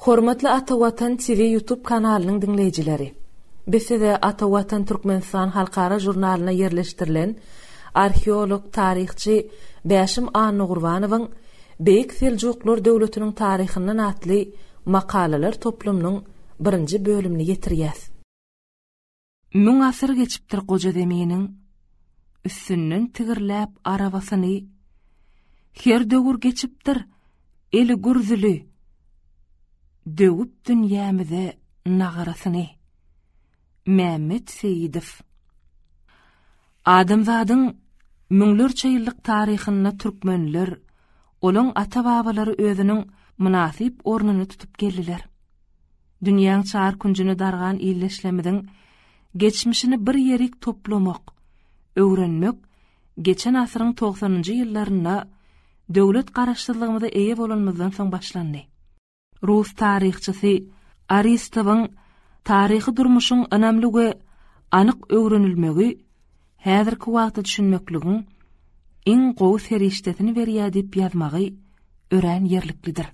Hormatly Ata Watan TV YouTube kanalynyň diňleýjileri! Biz size Ata Watan Türkmenistan halkara žurnalyna ýerleşdirilen arheolog, taryhçy Bäşim Annagurbanowyň Beýik Seljuklar döwletiniň taryhyndan atly makalalar toplumynyň birinji bölümini ýetirýäs. Müň asyr geçipdir goja zeminiň, Üstünden tigirläp arabasyny. Her döwür geçipdir eli gürzüli, Döwüp dünýämize nagarasyny. Mämmet Seýidow Adamzadyň müňlerçe ýyllyk taryhynda türkmenler, olaň ata-babalary özüniň mynasyp ornuny tutup geldiler. Dünýäň çar künjüne dargan ildeşlerimiziň geçmişini bir ýerik toplamak, öwrenmek geçen asyryň togsanynjy ýyllarynda döwlet Garaşsyzlygymyza eýe bolanymyzdan soň başlandy. Rus taryhçysy Aristowyň taryhy durmuşyň ynamly we anyk öwrenilmegi häzirki wagta düşünmekligiň iň gowy serişdesini berýär diýip ýazmagy örän ýerliklidir.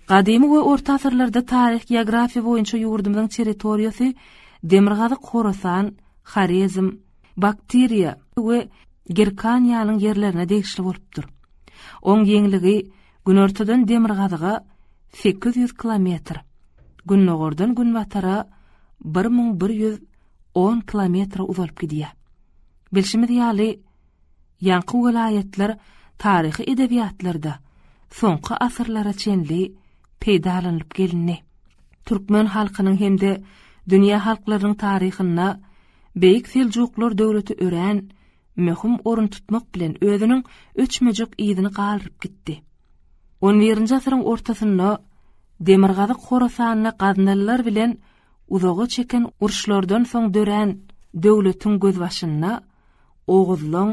Gadymy we orta asyrlarda taryh-geografiýa boýunça ýurdumyzyň territoriýasy Demirgazyk Horasan, Horezm, Bakteriýa we Girkaniýanyň ýerlerine degişli bolupdyr. Oň giňligi günortadan demirgazyga 800 kilometr, gündogardan günbatara 1100 on kilometre uzalyp gidýär. Bilşimiz ýaly, ýaňky welaýatlar taryhy edebiýatlarda soňky asyrlara çenli peýdalanylyp gelindi. Türkmen halkynyň hem-de dünýä halklarynyň taryhynda Beýik Seljuklar döwleti örän möhüm orun tutmak bilen özüniň öçmejek yzyny galdyryp gitdi. On birinji asyryň ortasynda Demirgazyk Horasanda gaznalylar bilen Uzaga çeken uruşlardan soň dörän döwletiň gözbaşynda oguzlaň,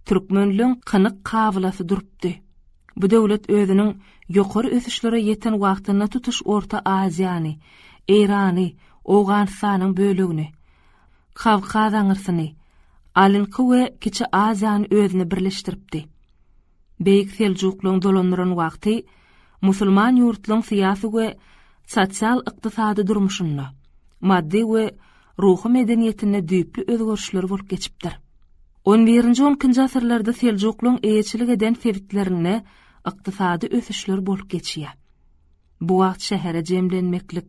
türkmenleň kynyk kabylasy durupdy. Bu döwlet özüniň ýokary ösüşlere ýeten wagtynda tutuş Orta Aziýany, Eýrany, Owganystanyň bölegini, Kawkaz aňyrsyny, Alynky we Kiçi Aziýany özüne birleşdiripdi. Beýik Seljuklyň dolandyran wagty musulman ýurtlaryň syýasy we sosial-ykdysady durmuşynda, maddy we ruhy medeniýetinde düýpli özgerişler bolup geçipdir. On birinji-on ikinji asyrlarda Seljuklyň eýeçilik eden sebitlerinde ykdysady ösüşler bolup geçýär. Bu wagt şähere jemlenmeklik,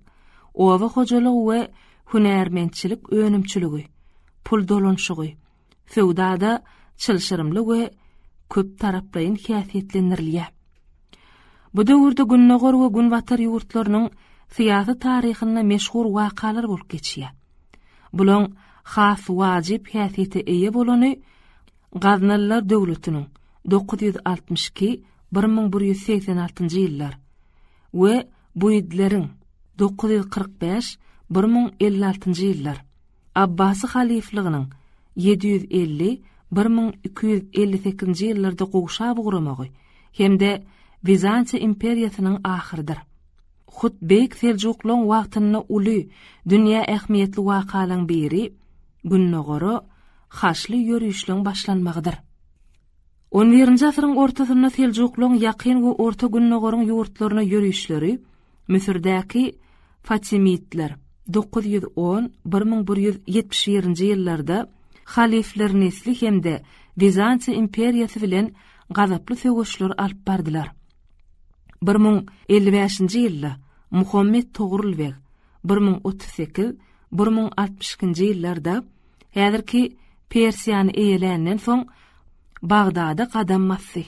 oba hojalygy we hünärmentçilik önümçiligi, pul dolanyşygy, söwda-da çylşyrymly we köptaraplaýyn häsiýetlendirilýär. Bu döwürde Gündogar we Günbatar ýurtlarynyň syýasy taryhynda meşhur wakalar bolup geçýär. Bulaň has wajyp häsiýete eýe bolany Gaznalylar döwletiniň, 962, 1186-njy ýyllar, we Buidleriň, 945, 1056-njy ýyllar, Abbasy halyflygynyň 750, 1258-nji ýyllarda gowşap ugramagy hem-de Wizantiýa imperiýasynyň ahyrydyr. Hut Beýik Seljuklygyň wagtynda uly, dünýä ähmiýetli wakalaryň biri Gündogara haçly ýörişleň başlanmagydyr. On birinji asyryň ortasynda Seljuklygyň Ýakyn we Orta Gündogaryň ýurtlaryna ýörişleri Müsürdäki Fatimidler, 910, 1171-nji ýyllarda halyflar nesli hem-de Wizantiýa imperiýasy bilen gazaply söweşler alyp bardylar. 1055-nji ýylda Muhammet Togrul beg, 1038, 1062-nji ýyllarda häzirki Persiýany eýeländen soň Bagdada gadam basdy.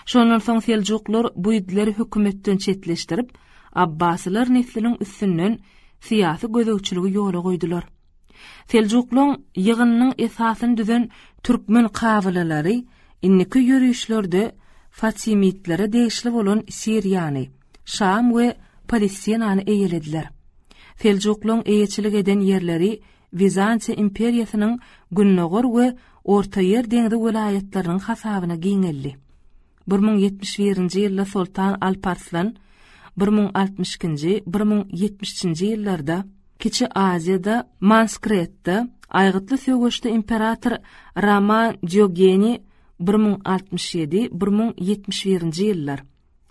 Şondan soň seljuklar buýdleri hökümetden çetleşdirip, abbasylar nesliniň üstünden syýasy gözegçiligi ýola goýdular. Seljuklaryň ýygynynyň esasyny düzen türkmen kabylalary indiki ýörişlerde fatimidlere degişli bolan Siriýany, Şam we Palestinany eýelediler. Seljuklaryň eýeçilik eden ýerleri Wizantiýa imperiýasynyň gündogar we Ortaýer deňzi welaýatlarynyň hasabyna giňeldi. 1071-nji ýylda soltan Alp Arslan, 1062-nji, 1073-nji ýyllarda Kiçi Aziýada, Manskretde aýgytly söweşde imperator Roman Diogeni, 1067, 1071-nji ýyllar,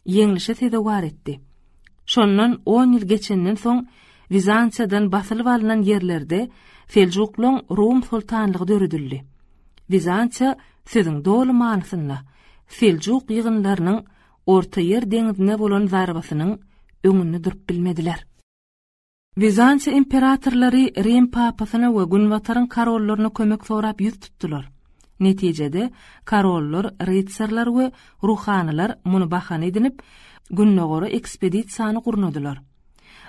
ýeňlişe sezewar etdi. Şondan on ýyl geçenden soň Wizantiýadan basylyp alnan ýerlerde Seljuklaň Rum soltanlygy döredildi. Wizantiýa sözüň doly manysynda Seljuk ýygynlarynyň Ortaýer deňzine bolan zarbasynyň öňünde durup bilmediler. Wizantiýa imperatorlary Rim papasyna we Günbataryň korollaryna kömek sorap ýüz tutdular. Netijede, korollar, rytsarlar we ruhanylar muny bahana edinip, Gündogara ekspedisiýany gurnadylar.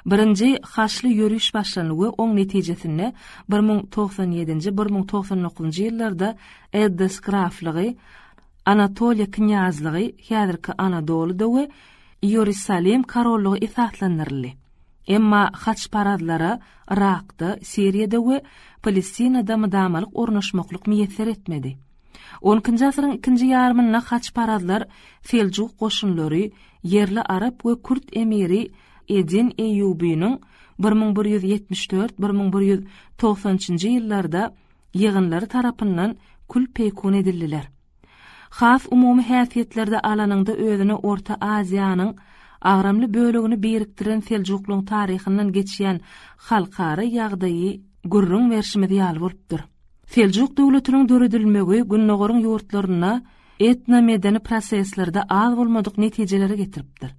Birinji haçly ýöriş başlandy we oň netijesinde 1097-nji, 1099-njy ýyllarda Eddes graflygy, Anatoliýa knýazlygy, häzirki Anadolyda we Iýerusalim korollygy esaslandyryldy. Emma haçparazlara Yrakda, Siriýada we Palestinada mydamalyk ornaşmaklyk miýesser etmedi. On ikinji asyryň ikinji ýarymynda haçparazlar seljuk goşunlary ýerli arap we kürt emiri Edin Eýýubynyň 1174, 1193-nji ýyllarda ýygynlary tarapyndan kül-peýkun edildiler. Has umumy häsiýetlerde alanyňda özüne Orta Aziýanyň agramly bölegini birikdiren seljuklyň taryhyndan geçýän halkara ýagdaýy gürrüň berşimiz ýaly bolupdyr. Seljuk döwletiniň döredilmegi Gündogaryň ýurtlarynda etnomedeni proseslerde az bolmadyk netijelere getiripdir.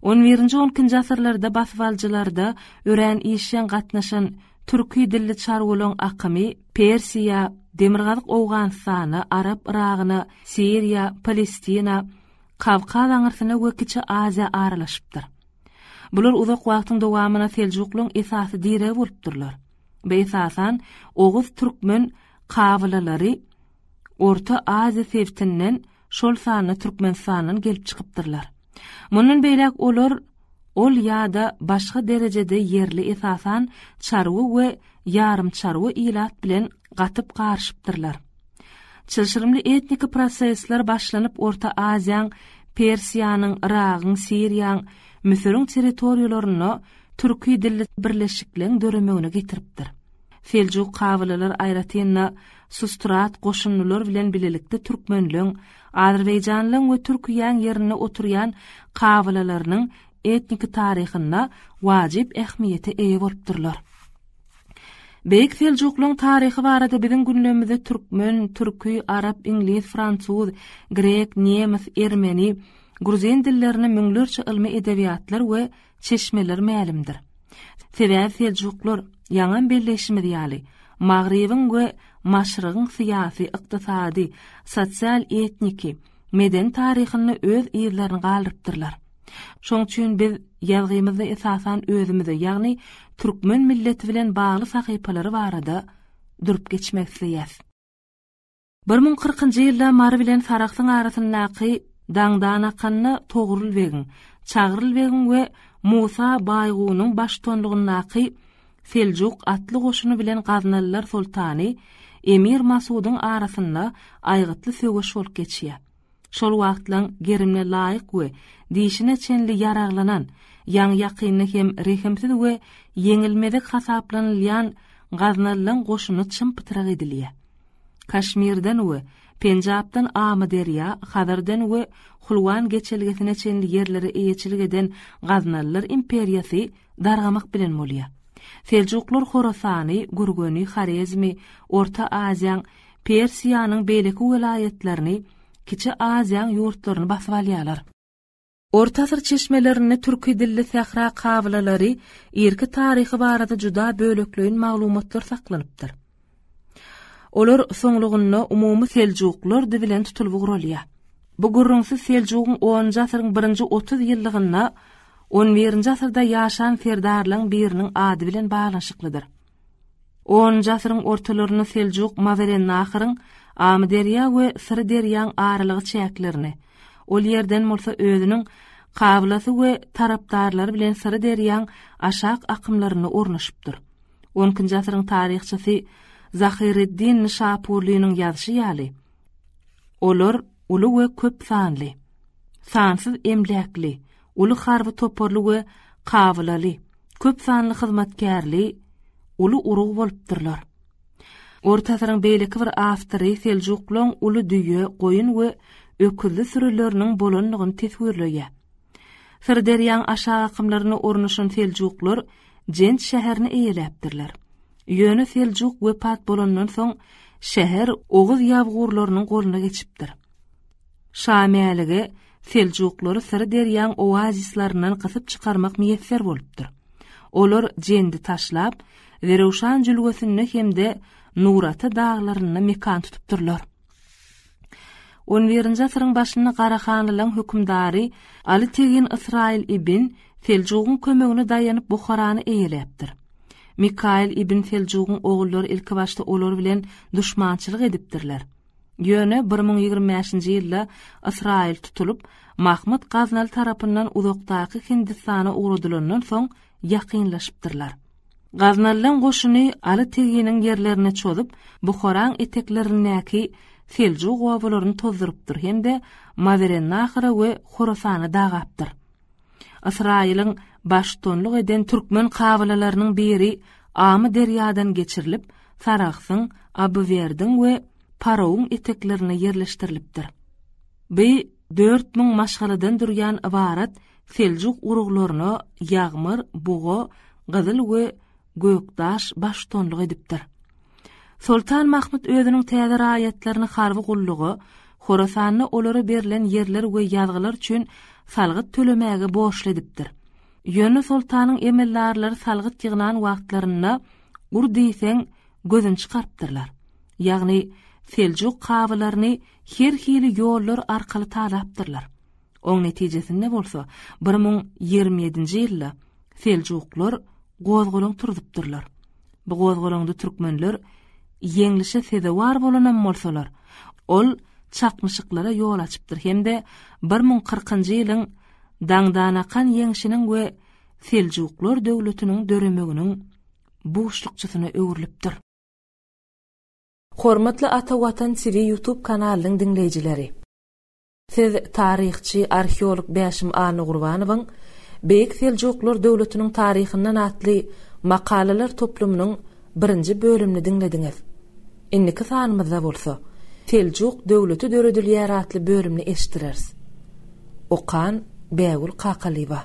On birinji-on ikinji asyrlarda basybalyjylarda örän işjeň gatnaşan türki dilli çarwalaň akymy Persiýa, Demirgazyk Owganystana, Arap Yragyna, Siriýa, Palestina, Kawkaz aňyrsyna we Kiçi Aziýa aralaşypdyr. Bular uzak wagtyň dowamynda seljuklaryň esasy diregi bolupdyrlar. Bu esasan oguz türkmen kabylalary Orta Aziýa sebitinden şol sanda Türkmenistandan gelip çykypdyrlar. Mundan beýläk olar ol ýa-da başga derejede ýerli esasan çarwa we ýarymçarwa ilat bilen gatyp-garyşypdyrlar. Çylşyrymly etniki prosesler başlanyp Orta Aziýaň, Persiýanyň, Yragyň, Siriýaň, Müsüriň territoriýalarynda türki dilli birleşikleň döremegine getiripdir. Seljuk kabylalar aýratyn-da sustrat goşunlylar bilen bilelikde türkmenleň, azerbaýjanlaň we türkiýäň ýerinde oturýan kabylalarynyň etniki taryhynda wajyp ähmiýete eýe bolupdyrlar. Beýik Seljuklaň taryhy barada biziň günlemizde türkmen, türki, arap, iňlis, fransuz, grek, nemes, ermeni, gruzin dillerinde müňlerçe ylmy edebiýatlar we çeşmeler mälimdir. Sebäbi seljuklar, ýaňam belleýşimiz ýaly, Magrybyň we Maşrygyň syýasy, ykdysady, sosial-etniki, medeni taryhynda öz yzlaryny galdyrypdyrlar. Şoň üçin biz ýazgymyzda esasan özümize, ýagny türkmen milleti bilen bagly sahypalary barada durup geçmek isleýäs. 1040-njy ýylda Mary bilen Sarahsyň arasyndaky Daňdanakanda Togrul begiň, Çagryl begiň we Musa Baýgunyň baştutanlygyndaky Seljuk atly goşuny bilen gaznalylar soltany Emir Masudyň arasynda aýgytly söweş bolup geçýär. Şol wagtlaň gerimine laýyk we dişine çenli ýaraglanan, ýaňy-ýakynda hem rehimsiz we ýeňilmezek hasaplanylýan gaznalylaň goşuny çym-pytrak edilýär. Kaşmirden we Penjapdan Amyderýa, Hazardan we Hulwan geçelgesine çenli ýerlere eýeçilik eden Gaznalylar imperiýasy dargamak bilen bolýar. Seljuklar Horasany, Gürgeni, Horezmi, Orta Aziýaň, Persiýanyň beýleki welaýatlaryny, Kiçi Aziýaň ýurtlaryny basyp alýarlar. Orta asyr çeşmelerinde türki dilli sähra kabylalary irki taryhy barada juda bölekleýin maglumatlar saklanypdyr. Olar soňlugynda umumy seljuklar dy bilen tutulyp ugralýar. Bu gürrüňsiz Seljugyň onunjy asyryň birinji 30 ýyllygynda on birinji asyrda ýaşan serdarlaryň biriniň ady bilen baglanyşyklydyr. Onunjy asyryň ortalarynda Seljuk Mawerennahyryň Amyderýa we Syrderýaň aralygy çäklerini, ol ýerden bolsa özüniň kabylasy we tarapdarlary bilen Syrderýaň aşak akymlarynda ornaşypdyr. On ikinji asyryň taryhçysy Zahyreddin Nyşapurlynyň ýazyşy ýaly, olar uly we köp sanly, sansyz emläkli, uly harby toparly we kabylaly, köp sanly hyzmatkärli uly urug bolupdyrlar. Orta asyryň beýleki bir awtory seljuklaň uly düýe, goýun we öküzli sürüleriniň bolandygyny teswirleýär. Syrderýaň aşak akymlarynda ornaşan seljuklar Jent şäherini eýeläpdirler. Ýöne Seljuk wepat bolandan soň şäher oguz ýabgurlarynyň goluna geçipdir. Şa Mälige seljuklary Syrderýaň oazislaryndan gysyp çykarmak miýesser bolupdyr. Olar Jendi taşlap, Zerewşan jülgesinde hem-de Nurata daglarynda mekan tutupdyrlar. On birinji asyryň başynda Garahanlylaryň hökümdary Aly Tegin Ysraýyl ibn Seljugyň kömegine daýanyp Buharany eýeläpdir. Mikaýyl ibn Seljugyň ogullary ilkibaşda olar bilen duşmançylyk edipdirler. Ýöne 1025-nji ýylda Ysraýyl tutulyp, Mahmyt Gaznaly tarapyndan uzakdaky Hindistana ugradylandan soň ýakynlaşypdyrlar. Gaznalylaň goşuny Aly Teginiň ýerlerine çozup, Buharaň eteklerindäki seljuk obalaryny tozdurypdyr hem-de Mawerennahra we Horasana dagapdyr. Ysraýylyň baştutanlyk eden türkmen kabylalarynyň biri Amy derýadan geçirilip, Sarahsyň, Abywerdiň we Parawyň eteklerine ýerleşdirilipdir. Bi 4000 maşgaladan durýan ybarat Seljuk uruglaryna Ýagmyr, Buga, Gyzyl we Gökdaş baştutanlyk edipdir. Soltan Mahmyt özüniň täze raýatlaryny harby gulluga, Horasanda olara berlen ýerler we ýazgylar üçin salgyt tölemäge borçly edipdir. Ýöne soltanyň emeldarlary salgyt ýygnan wagtlarynda ur diýseň gözüni çykarypdyrlar. Ýagny seljuk kabylaryny her hili ýollar arkaly talapdyrlar. Oň netijesinde bolsa 1027-nji ýylda seljuklar gozgalaň turzupdyrlar. Bu gozgalaňda türkmenler ýeňlişe sezewar bolanam bolsalar, ol çaknyşyklara ýol açypdyr hem-de 1040-njy ýylyň Daňdanakan ýeňşiniň we Seljuklar döwletiniň döremeginiň buşlukçysyna öwrülipdir. Hormatly Ata Watan TV YouTube kanalynyň diňleýjileri! Siz taryhçy, arheolog Bäşim Annagurbanowyň Beýik Seljuklar döwletiniň taryhyndan atly makalalar toplumynyň birinji bölümini diňlediňiz. Indiki sanymyzda bolsa, Seljuk döwleti döredilýär atly bölümini eşitdireris. Okan Bägül Kakalyýewa.